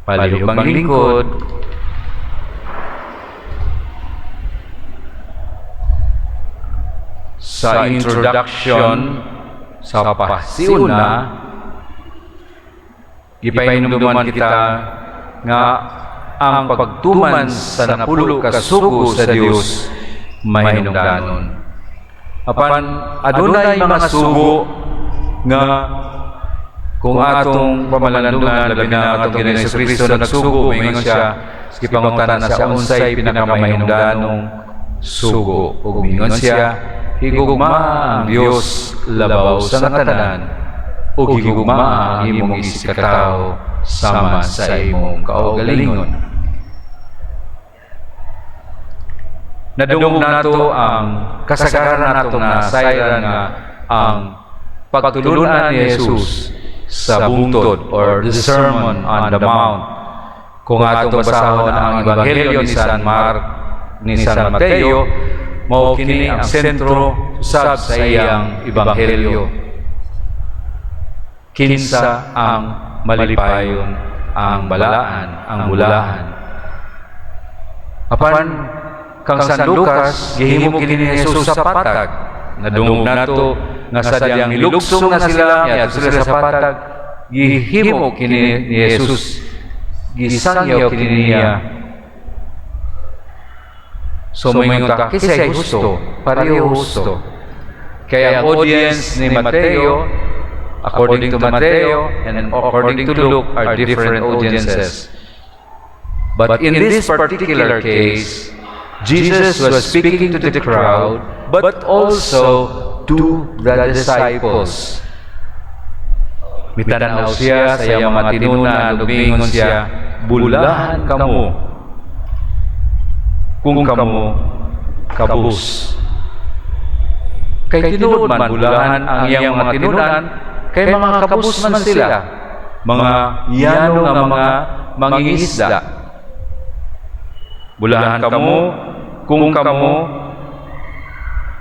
Palihog manglingkod. Sa introduction sa pasiuna, gipahinumduman kita nga ang pagtuman sa 10 ka sugo sa Dios mahinungdanon. Apan adunay mga sugo nga kung atong pamalandungan, labi na ang atong Ginoong Kristo nagsugo, moingon siya, gipangutana siya unsay pinakamahinungdanong sugo, ug moingon siya, "Higugma ang Dios labaw sa tanan ug higugma ang imong isigkatawo sama sa imong kaugalingon." Nadungog nato ang kasagaran nato nga sayran nga ang pagtulunan ni Jesus sa bungtod or the Sermon on the Mount. Kung atong basahon ang Ebanghelyo ni San Mark, ni San Mateo, mao kini ang sentro usab sa iyang ebanghelyo. Kinsa ang malipayon, ang balaan, ang bulahan. Apan kang San Lucas gihimo kini ni Jesus sa patag. Nadungog nato nga sa diyang milugsong na sila, miadto sila sa patag, gihimo kini ni Jesus, gisangyaw kini niya. So moingon ta, kinsay husto? Pareho husto. Kaya ang audience ni Mateo, according to Mateo and according to Luke, are different audiences. But in this particular case, Jesus was speaking to the crowd, but also to the disciples. Mitanaw siya sa iyang mga tinunan, ug miingon siya, "Bulahan kamo kung kamo kabus." Kay tinuod man bulahan ang iyang mga tinunan, kay mga kabus man sila, mga yano nga mga mangingisda. Bulahan kamo kung kamo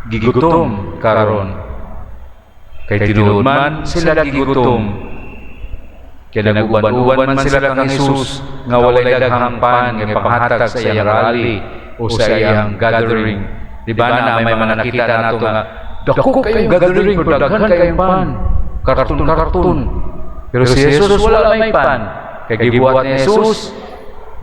gigutom karon. Kay tinuod man sila gigutom. Kaya nag-uban-uban man sila kang Jesus nga walay daghang pan nga ipanghatag sa iyang rally o sa iyang gathering. Di ba na may mga nakita nato nga dako kayong gathering pero daghan kayong pan, karton-karton. Pero si Jesus wala may pan. Kay gibuhat ni Jesus,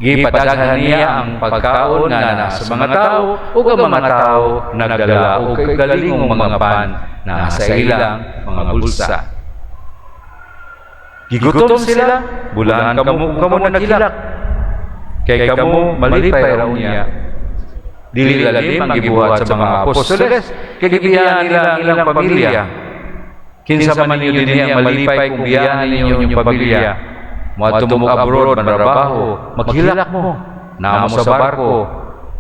gipadaghan niya ang pagkaon nga naa sa mga tao, ug ang mga tao nagdala og kaugalingong mga pan na sa ilang mga bulsa. Gigutom sila, bulahan kamo kung kamo naghilak. Kay kamo malipay ra unya. Dili lalim ang gibuhat sa mga apostoles, kay gibiyaan nila ang ilang pamilya. Kinsa man ninyo dinhi ang malipay kung biyaan ninyo inyong pamilya? Moadto mo abroad, manrabaho, maghilak mo, naa mo sa barko.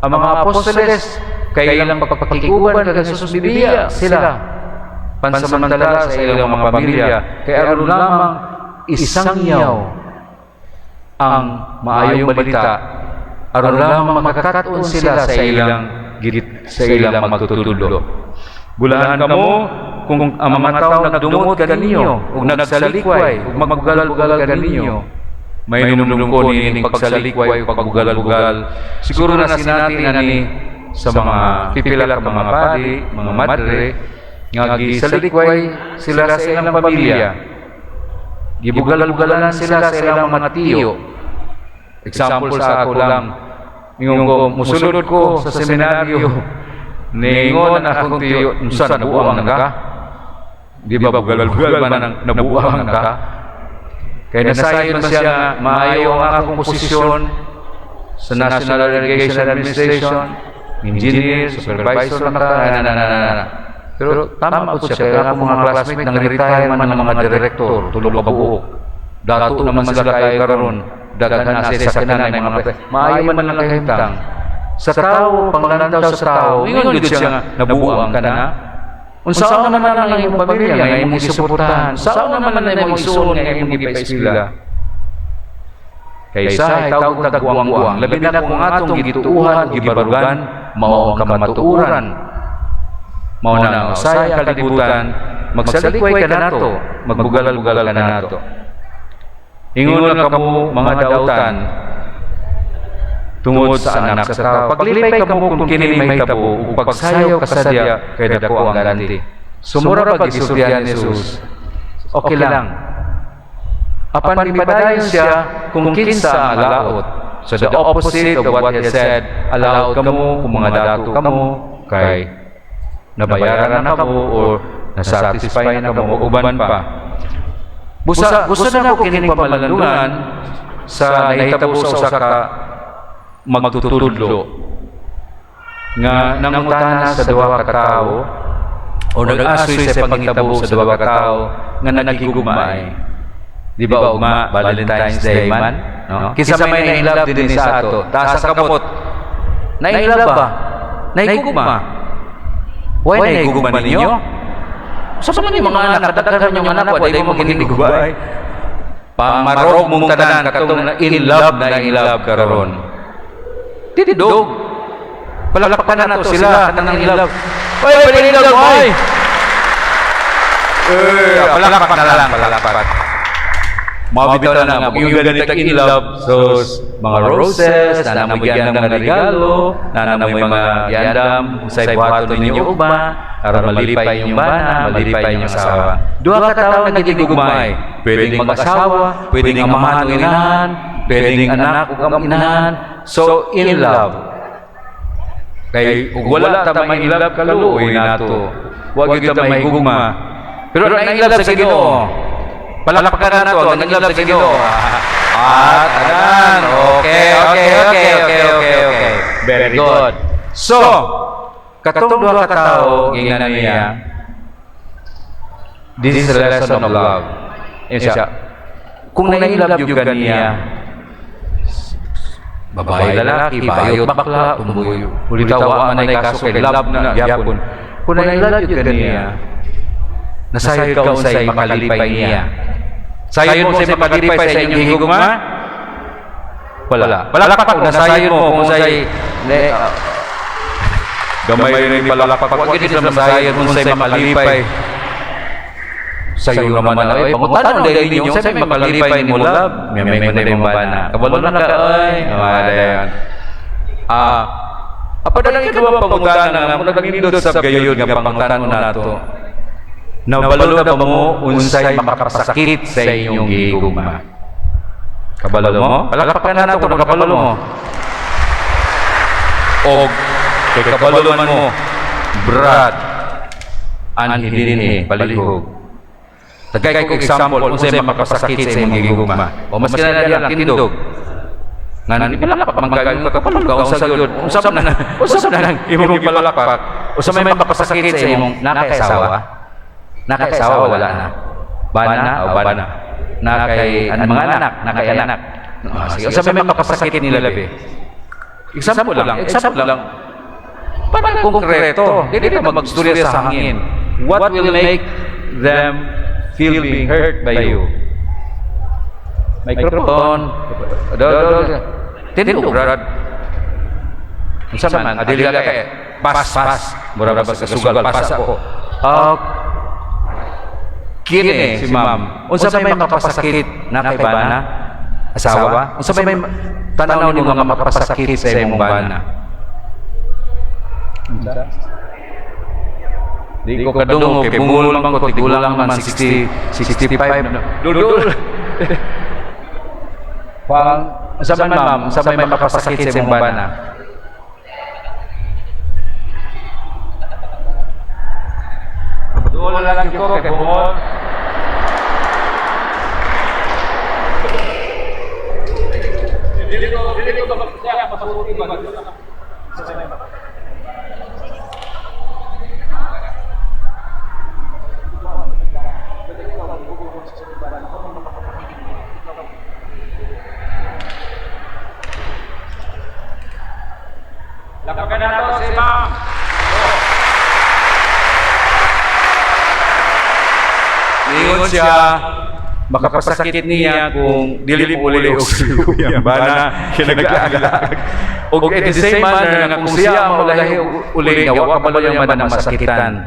Ang mga apostoles, kay ilang pagpakikuban kay Jesus, bibiya sila pansamantala sa ilang mga pamilya, kay aron lamang isangyaw ang maayong balita, aron lamang makakaton sila sa ilang magtutudlo. Bulahan kamo kung ang mga tao nagdungot kaninyo ug nagsalikway ug magbugal-bugal kaninyo. May numdum ko niining pagsalikway ug pagbugal-bugal. Siguro na sinati na ni sa mga pipila ka mga padi, mga madre nga gisalikway sila sa ilang pamilya. Gibugal-bugalan sila sa ilang mga tiyo. Example sa ako lang, ingon ko, musulod ko sa seminaryo. Ningon akong tiyo, "Unsa, nabuang na ka? Di ba bugal-bugal man ang nabuang na ka?" Kaya nasayod man siya nga maayo ang akong posisyon sa National Irrigation Administration, engineer, supervisor na ka, na, na, na, na, na. Pero tama po siya, kaya akong mga classmate nang retire man ng mga direktor, tulo ka buok. Dato naman sila kayo karon, daghan na sila sa kanan mga maayo man lang kahimtang. Sa tao, panglantaw sa tao, ingon gyud siya nga nabuang ka na. Unsaon naman ang imong pamilya nga imong gisuportahan? Unsaon naman ang imong igsuon nga imong gipaeskwela? Kay sa tawag tagguang-guang, labi na kung atong gituuhan o gibarugan, mao ang kamatuoran. Mao na usahay ang kalibutan, magsalikway ka nato, magbugal-bugal ka nato. Ingon nga kamo mga dautan tungod sa Anak sa Tao. Paglipay kamo kung kini mahitabo ug pagsayaw kasadya kay dako ang ganti. So mura pag gisultihan ni Jesus. Okay lang. Apan mipadayon siya kung kinsa ang alaot. So the opposite of what he said, alaot kamo kung mga dato kamo kay nabayaran na kamo or nasatisfy na kamo, uban pa. Busa, gusto na ko kining pamalandungan sa nahitabo sa usa ka magtutudlo nga nangutana sa duha ka tawo o nag-asoy sa panghitabo sa duha ka tawo nga naghigugmaay. Di ba ugma Valentine's Day man? No? Kinsa may na in love din sa ato? Taas sa kamot. Na in love ba? Nahigugma. Why nahigugma ninyo? Sa man yung mga anak, kadaghan yung anak, wala mo maginigugmay. Pamarog mong tanan katong na in love na in love karon. Tindog. Palakpakan na nato sila kanang in love. Oy, in love, oy. Eh, palakpak na lang, palakpak. Mao bitaw na nga kung yung ganitag in love, so mga roses, na namoy giyandam nga regalo, na namoy mga giyandam, unsay buhaton ninyo ugma, aron malipay inyong bana, malipay inyong asawa. Duha ka tawo nagigugmay. Pwedeng mag-asawa, pwedeng amahan o inahan, pwedeng anak o ang inahan. So, in love. Kay ug wala ta may in love, kaluoy nato. Wa gyud ta mahigugma. Pero na in love sa Ginoo. Palakpakan nato ang in love sa Ginoo. Ah, tanan. Okay. Very good. So, katong duha ka tawo giingnan niya, this is a lesson of love. Yun siya. Kung na-in love yung niya, babae, lalaki, bayot, bakla, tumboy, ulitaw, wa man ay kaso kay love na gyapon. Kung na-in love yung niya, nasayod ka unsay makalipay niya. Sayod mo unsay makalipay sa inyong higugma? Wala. Palakpak kung nasayod mo kung unsay gamay rin palakpak. Wag gyud sila masayod unsay makalipay. Sayo naman na, oy, pangutanon dahil ninyo, unsay may makalipay nimo, love? May may may mo bana. Kabalo na ka, oy. Dayon. Apa na lang ikaw ang pangutana nga mo nagnindot sa gayud nga pangutanon nato. Nabalo na ba mo unsay makapasakit sa inyong gihigugma? Kabalo mo? Palakpakan na nato kung kabalo mo. Og kay kabalo man mo, Brad, anhi dinhi palihog. Tagay ko example unsay makapasakit sa imong gihigugma. O maski na lang tindog. Nga nani palakpak man kayo kapalo ka unsa gyud. Unsa man nang imong gipalakpak. Unsa may makapasakit sa imong nakay asawa? Nakay asawa wala na. Bana o bana. Nakay an mga anak, nakay anak. Ah, sige, unsa may makapasakit nila labi? Example lang, example lang. Para konkreto, dili ka magstorya sa hangin. What will make them feel being hurt by you? Microphone. Do, do, do. Tindog, Brad. Unsa man, adili ka kay pass, pass. Mura ba sa sugal, pass ako. Ah, kini si ma'am. Unsa may makapasakit na kay bana? Asawa? Unsa may tanaw nimo nga makapasakit sa imong bana? Unsa? Di ko kadungog kay bungol man ko, tigulang man, 60, 65 na. Dul dul. Pang unsa man, ma'am, unsa may makapasakit sa imong bana? Dul lang ko kay bungol. Dili ko mapasaya masuti ba. Lapakan nato si ma'am. Ingon siya, makapasakit niya kung dili mo uli og suyang bana kinaglaag. Og in the same manner nga kung siya maulahi uli nga wa kabalo yung bana masakitan.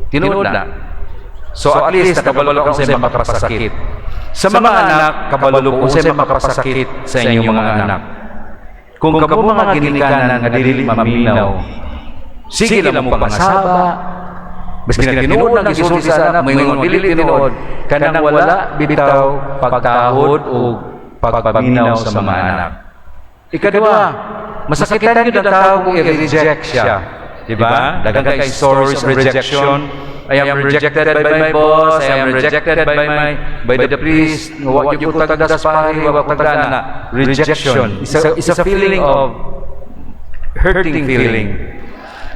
Tinuod na. So at least nakabalo ka kung sa'yo makapasakit. Sa mga anak, kabalo kung unsay makapasakit sa inyong mga anak. Kung kamo mga ginikanan nga dili maminaw, sige lang mo pangasaba, maski na tinuod ang gisulti sa anak, moingon dili tinuod, kanang wala bitaw pagtahod o pagpaminaw sa mga anak. Ikaduha, masakitan gyud ang tao kung i-reject siya. Di ba? Daghan kay stories of rejection. I am rejected by my boss, I am rejected by the priest, wa gyud ko tagda sa pari, wa ko tagda ana. Rejection. It's a feeling of hurting feeling.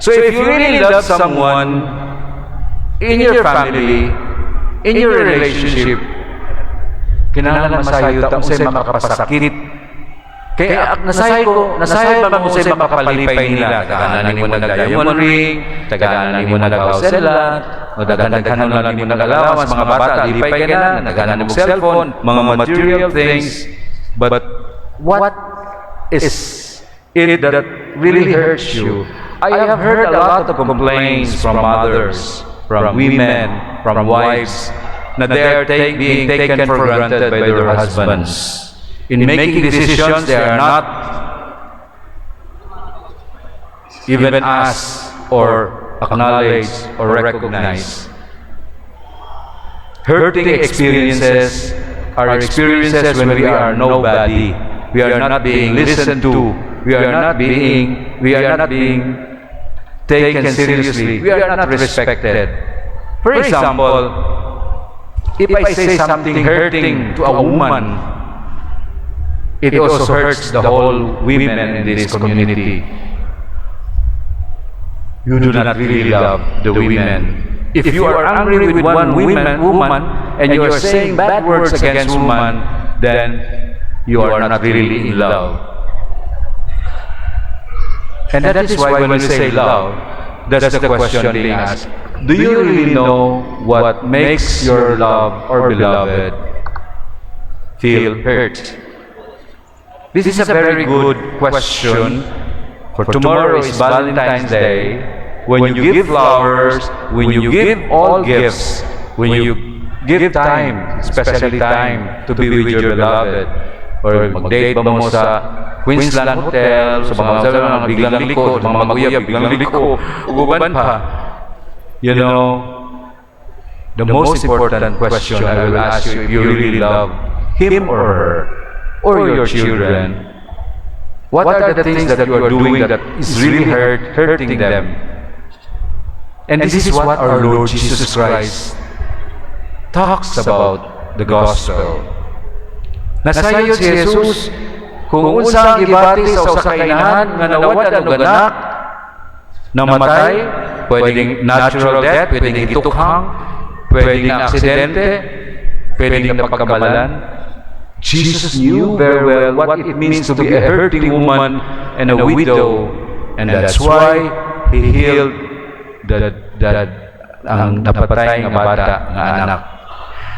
So if you really love someone in your family, in your relationship, kinahanglan masayod ta unsay makapasakit. Kaya nasayod ko, nasayod ba mo unsay makapalipay nila? Tagaan nimo nag diamond ring, tagaan nimo nag house lot, o daghan-daghan na nimo nag allowance, mga bata lipay ka na, tagaan nimo cellphone, mga material things. But what is it that really hurts you? I have heard a lot of complaints from mothers, from women, from wives, na they are being taken for granted by their husbands. In making decisions, they are not even asked or acknowledged or recognized. Hurting experiences are experiences when we are nobody. We are not being listened to. We are not being taken seriously. We are not respected. For example, if I say something hurting to a woman, it also hurts the whole women in this community. You do not really love the women. If you are angry with one woman and you are saying bad words against woman, then you are not really in love. And that is why when we say love, that's the question being asked. Do you really know what makes your love or beloved feel hurt? This is a very good question. For tomorrow is Valentine's Day. When you give flowers, when you give all gifts, when you give time, especially time to be with your beloved, or mag-date ba mo sa Queensland Hotel, sa mga biglang liko, mga mag-uyab, biglang liko, ug uban pa. The most important question I will ask you, if you really love him or her, or your children, what are the things that you are doing that is really hurting them? And this is what our Lord Jesus Christ talks about, the gospel. Nasayod si Jesus kung unsa ang gibati sa usa ka inahan nga nawad-an og anak, namatay, pwedeng natural death, pwedeng gitukhang, pwedeng na aksidente, pwedeng napagkamalan. Jesus knew very well what it means to be a hurting woman and a widow, and that's why he healed the ang napatay nga bata nga anak.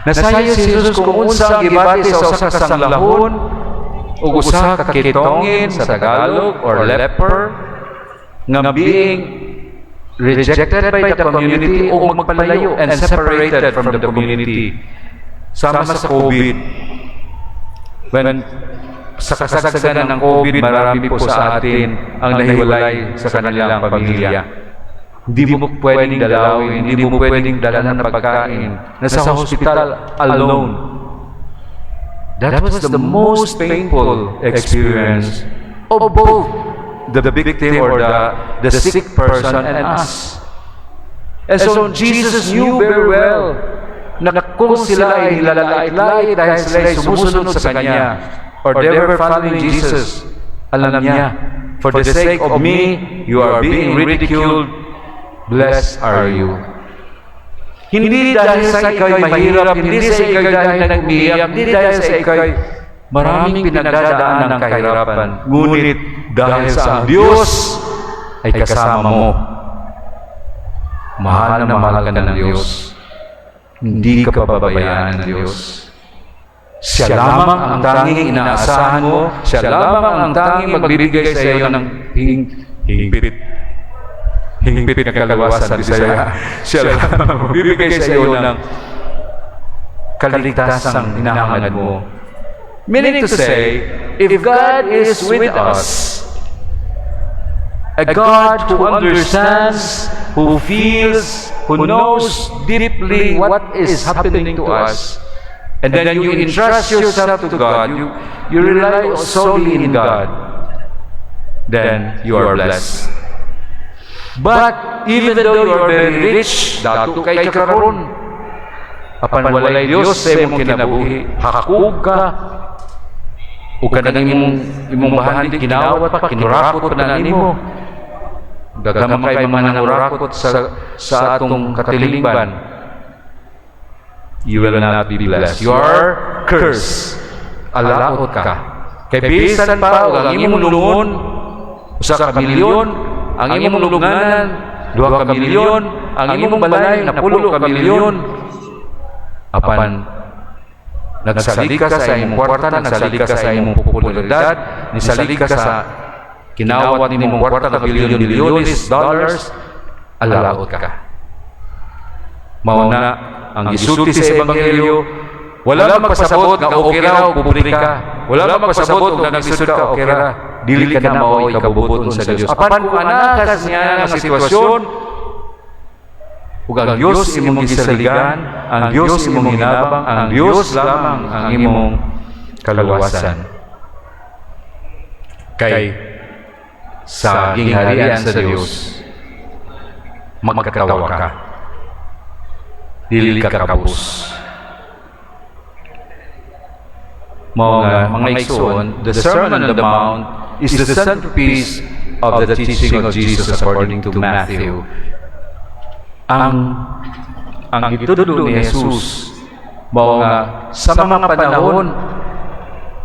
Nasayod si Jesus kung unsa ang gibati sa usa ka sanglahon ug usa ka kitongin sa Tagalog or leper nga being rejected by the community o magpalayo and separated from the community. Sama sa COVID, when sa kasagsagan ng COVID, marami po sa atin ang nahiwalay sa kanilang pamilya. Hindi mo pwedeng dalawin, hindi mo pwedeng dala ng pagkain. Nasa hospital alone. That was the most painful experience of both the victim or the sick person and us. And so Jesus knew very well na kung sila ay nilalait-lait dahil sila ay sumusunod sa Kanya or they were following Jesus, alam niya, "For the sake of me, you are being ridiculed, blessed are you." Hindi dahil sa ika'y mahirap, hindi sa ika'y dahil nag-umiyak, hindi dahil sa ika'y maraming pinagdadaan ng kahirapan, ngunit dahil sa ang Diyos ay kasama mo. Mahal na mahal ka ng Diyos. Hindi ka pababayaan ng Diyos. Siya lamang ang tanging inaasahan mo. Siya lamang ang tanging magbibigay sa iyo ng hingpit. Hingpit na kaluwasan, Bisaya. Siya lamang ang magbibigay sa iyo ng Kaligtasang hinahangad mo. Meaning to say, if God is with us, a God who understands, who feels, who knows deeply what is happening to us, and then you entrust yourself to God, you rely solely in God, then you are blessed. But even though you are very rich, dato kay karon, apan walay Dios sa imong kinabuhi, hakog ka, ug kanang imong bahandi kinawat pa, kinurakot pa na nimo. Daghan man kay mga nangurakot sa atong katilingban. You will not be blessed. You are cursed. Alaot ka. Kay bisan pa og ang imong lungon 1 ka milyon, ang imong lulunganan 2 ka milyon, ang imong balay 10 ka milyon, apan nagsalig ka sa imong kwarta, nagsalig ka sa imong popularidad, nisalig ka sa kinawat nimong kwarta ka bilyon bilyones dollars, alaot ka. Mao na ang gisulti sa ebanghelyo, wala magpasabot nga okay ra o pobre ka. Wala magpasabot og naglisod ka, okay ra. Dili ka na mao'y kabubut-on sa Dios. Apan kung ana ka niya nga sitwasyon, ug ang Dios imong gisaligan, ang Dios imong hinabang, ang Dios lamang ang imong kaluwasan. Kay sa gingharian sa Dios, magkatawa ka. Dili ka kabus. Mao nga, mga igsoon, the Sermon on the Mount is the centerpiece of the teaching of Jesus according to Matthew. Ang gitudlo ni Jesus mao nga sa mga panahon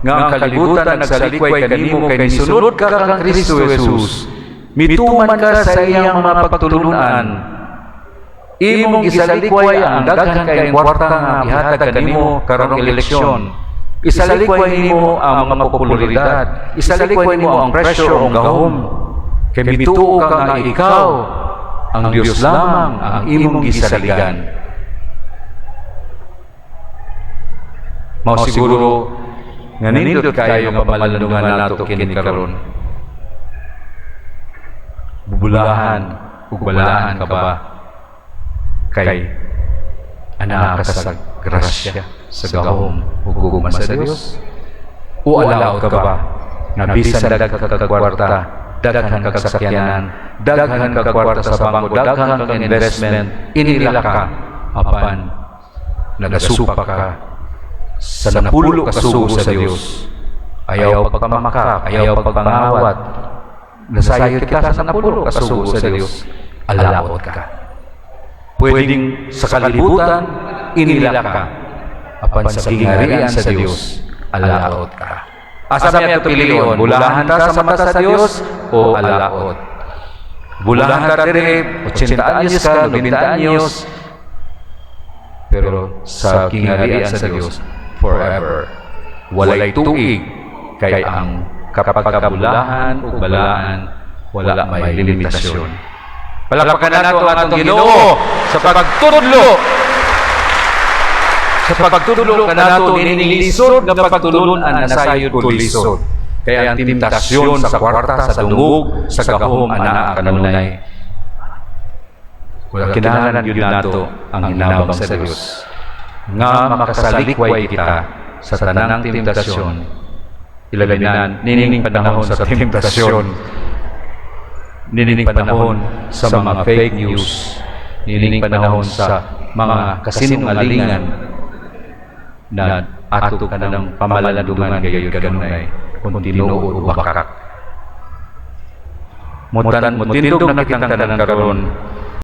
nga ang kalibutan nagsalikway kanimo kay nisunod ka kang Kristo Jesus, mituman ka sa iyang mga pagtulunan, imong gisalikway ang daghan kay kwarta nga ihatag kanimo karong eleksyon, isalikway nimo ang mga popularidad, isalikway nimo ang pressure o gahom, kay mituo ka nga ikaw ang Dios lamang ang imong gisaligan. Mao siguro nga nindot kayo nga pamalandungan nato kini karon. Bubulahan ug balaan ka ba kay anaa ka sa grasya, sa gahom ug gugma sa Dios? O alaot ka ba nga bisan daghan ka kag kwarta, daghan kag sakyanan, daghan kag kwarta sa bangko, daghan kag investment, inila ka, apan nagasupa ka sa napulo ka sugo sa Dios? Ayaw pagpamakak, ayaw pagpangawat, nasayod ka sa napulo ka sugo sa Dios, alaot ka. Pwedeng sa kalibutan, inila ka, apan sa gingharian sa Dios, alaot ka. Asa mi ato pilion? Bulahan ta sa mata sa Dios o alaot? Bulahan ta dire, 80 anyos ka, 90 anyos, pero sa gingharian sa Dios, forever. Walay tuig, kay ang kapag kabulahan o balaan, wala may limitasyon. Palakpakan nato ang atong Ginoo sa pagtudlo. Sa pagtudlo kanato nining lisod nga pagtulunan, nasayod ko lisod. Kaya ang temptasyon sa kwarta, sa dungog, sa gahom ana kanunay. Wala kinahanglan gyud nato ang hinabang sa Dios nga makasalikway kita sa tanang temptasyon. Ilabi na nining panahon sa temptasyon, nining panahon sa mga fake news, nining panahon sa mga kasinungalingan na ato kanang pamalandungan gayud kanunay kung tinuod o bakak. Mutan mutindog na kitang tanan karon.